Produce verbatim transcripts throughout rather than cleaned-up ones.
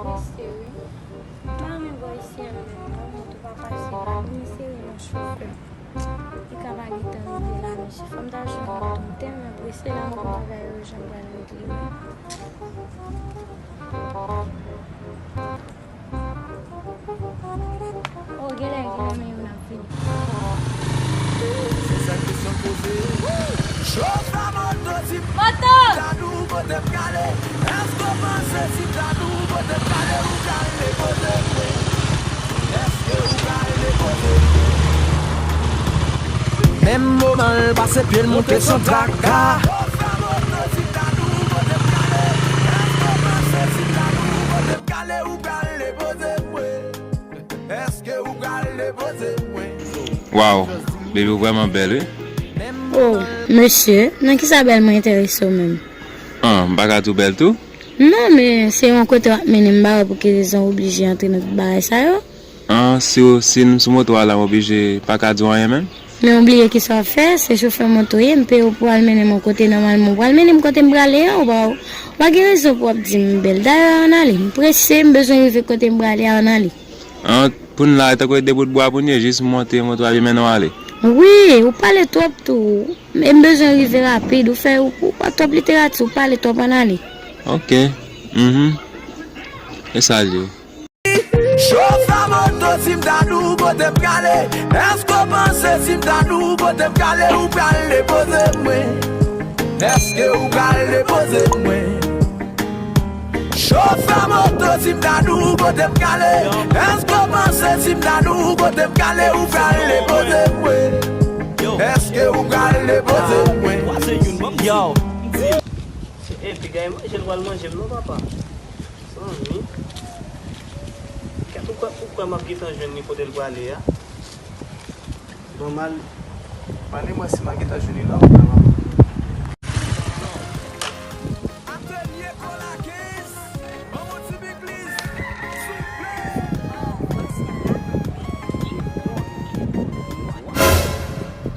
Prese wi. M pa renmen bò isi a menm non, moto pa pase la, li sere nan chofè. Li ka pa gentan rive la, mesye. Fò m ta jwenn moto, m tèlman prese la, m konn bagay yo jan m pral regle yo. Oh, genlè gen nan men yo n ap vini. Se sa kesyon poze. Chofè moto, si m ta nou kote m prale, èske w panse si m ta nou kote m prale ou pral depoze mwen? Èske ou pral depoze mwen? Menm moman l pase pye l moute san traka. Chofè moto, si m ta nou kote m prale, èske w panse si m ta nou kote m prale ou pral depoze mwen? Èske ou pral depoze mwen? Waw, baby, ou vrèman bèl, wi. Oh, mesye, nan kisa bèl mwen enterese w menm? Ah, m pa ka di w bèl tou? Non, men se yon kote w ap mennen m, m pa wè pou ki rezon w oblije antre nan tout bagay sa yo. Ah, si w, si m sou moto a la, m oblije pa ka di w anyen menm? Men w bliye kisa w ap fè, se chofè moto w ye, m peye w pou w al mennen m yon kote, nòmalman w pral mennen m kote m prale a, ou pa, ou pa gen rezon pou w ap di m bèl. Dayè, ann ale, m prese, m bezwen rive kote m prale a, ann ale. An, pou n la, tankou de bout bwa pou n ye, jis monte moto a, epi mennen w ale. Wi, ou pale twòp tou. E m bezwen rive rapid, ou fè, ou, ou pa twòp literati, ou pale twòp, ann ale. Ok. Mhm. E sa l ye. Chofè moto, si m ta nou kote m prale, èske w panse si m ta nou kote m prale ou pral depoze mwen? Èske ou pral depoze mwen? Chofè moto, si m ta nou kote m prale, èske w panse si m ta nou kote m prale ou pral depoze mwen? Èske ou pral depoze mwen? Yo. Se epi gay manje l pral manje m non papa. Zanmi. Kèt ou kwè, ou kwè m ap gentan jwenn li kote l prale a? Nòmal. Mande mwen si m a gentan jwenn li la ou pa. Atelier Cola quinze, ban m yon ti pikliz, souple.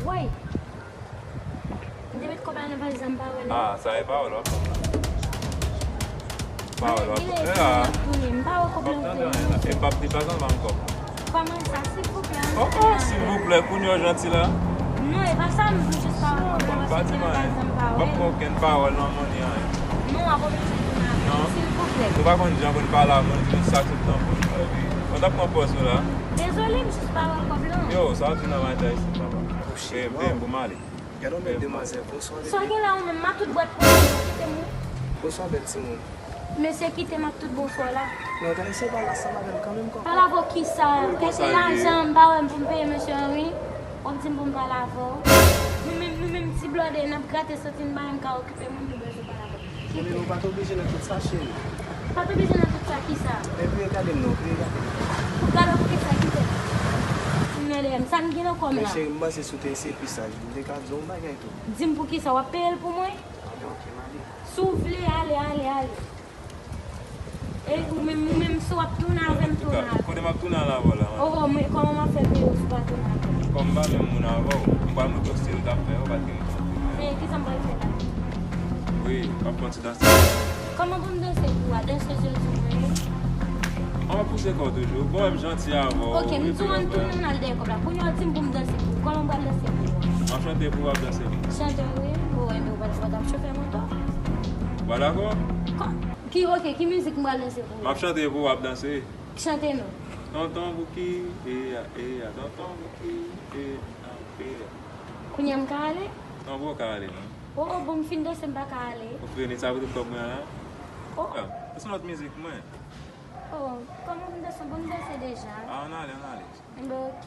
Woy! M te met kòb la nan valiz la, m pa wè l. Ah, sa e pawòl w ap pran. Pawòl w ap pran. Ah. M pa wè kòb la. E m p ap di pa zanmi m kòb. Kòman sa, silvouplè? Oh, oh, silvouplè, kounye w janti la. Non, e pa sa, m jis pa wè kòb la, paske m te nan valiz la, m pa wè l. M p ap pran okenn pawòl nan mòn ni anyen. Non, w ap oblije di m apre, silvouplè. Nou pa konn jan pou n pale a moun, sa tout tan pou n fè, wi. Mwen t ap pran pòz ou la. Dezole, m jis pa wè kòb la. Yo, sa w di nan maten isit, papa. Veye, veye pou m ale. Gade yon bèl demwazèl, bonswa, bebe. Sa w gen la ou menm, m ap tout bwèt pou ou, kite m ou. Bonswa, bèl timoun. Mesye, kite m ap tout bonswa la. Non, gade, se pale ansanm avè m kanmenm, kòkò. Pale avè w kisa? Èske lajan m pa wè m pou m peye mesye Henry? W ap di m pou m pale avè w? Nou menm, nou menm ti blòdè, n ap grate santi n pa menm ka okipe moun nou bezwen pale avè w. Ebyen, ou pa t oblije nan tout sa, cheri. Pa t oblije nan tout sa, kisa? Ebyen, gade m non, vire gade m. Pou gade w pou kisa, kite m. Mède m, sa m gen nan kò m la? Men cheri, m panse si w te eseye plis laj, m te ka di w yon bagay tou. Di m pou kisa, w ap peye l pou mwen? Ok, m ale. Si w vle ale, ale, ale. E ou menm, ou menm, si w ap tounen avè m, tounen avè m. Kote m ap tounen al avè w la, man? Oh, oh, men kòman m ap fè peye w si w pa tounen avè m? Kòm m pa menm moun avè w, m pral montre w se l t ap fè, ou pa t gen. Men kisa m pral fè la? Wi, m ap pran ti danse. Kòman pou m danse pou ou a? Dansez yo di mwen. An, w ap pouse kò w toujou. Bon, m janti avè w. Ok, m di w ann tounen, ann al dèyè kòb la. Kounye a w di m pou m danse pou ou. Kòman m pral danse pou ou? M ap chante pou w, w ap danse pou m. Chante, wi. Bon, enben, ou pa, ou pa t ap chofe moto. Ou pa dakò? Kò-, ki, ok, ki mizik m pral danse pou ou? M ap chante pou w, w ap danse. Chante non. Tonton Bouki, eya, eya, tonton Bouki, eya, eya. Kounye a m ka ale? Non, ou pa ka ale, non. Oh, oh, bon, m fin danse, m pa ka ale. Ou fini sa pou tout kòb mwen an la? Oh. Ah, se yon lòt mizik mwen. Oh, kòman pou m danse? Bon, m danse deja. Ah, ann ale, ann ale. Enben, ok.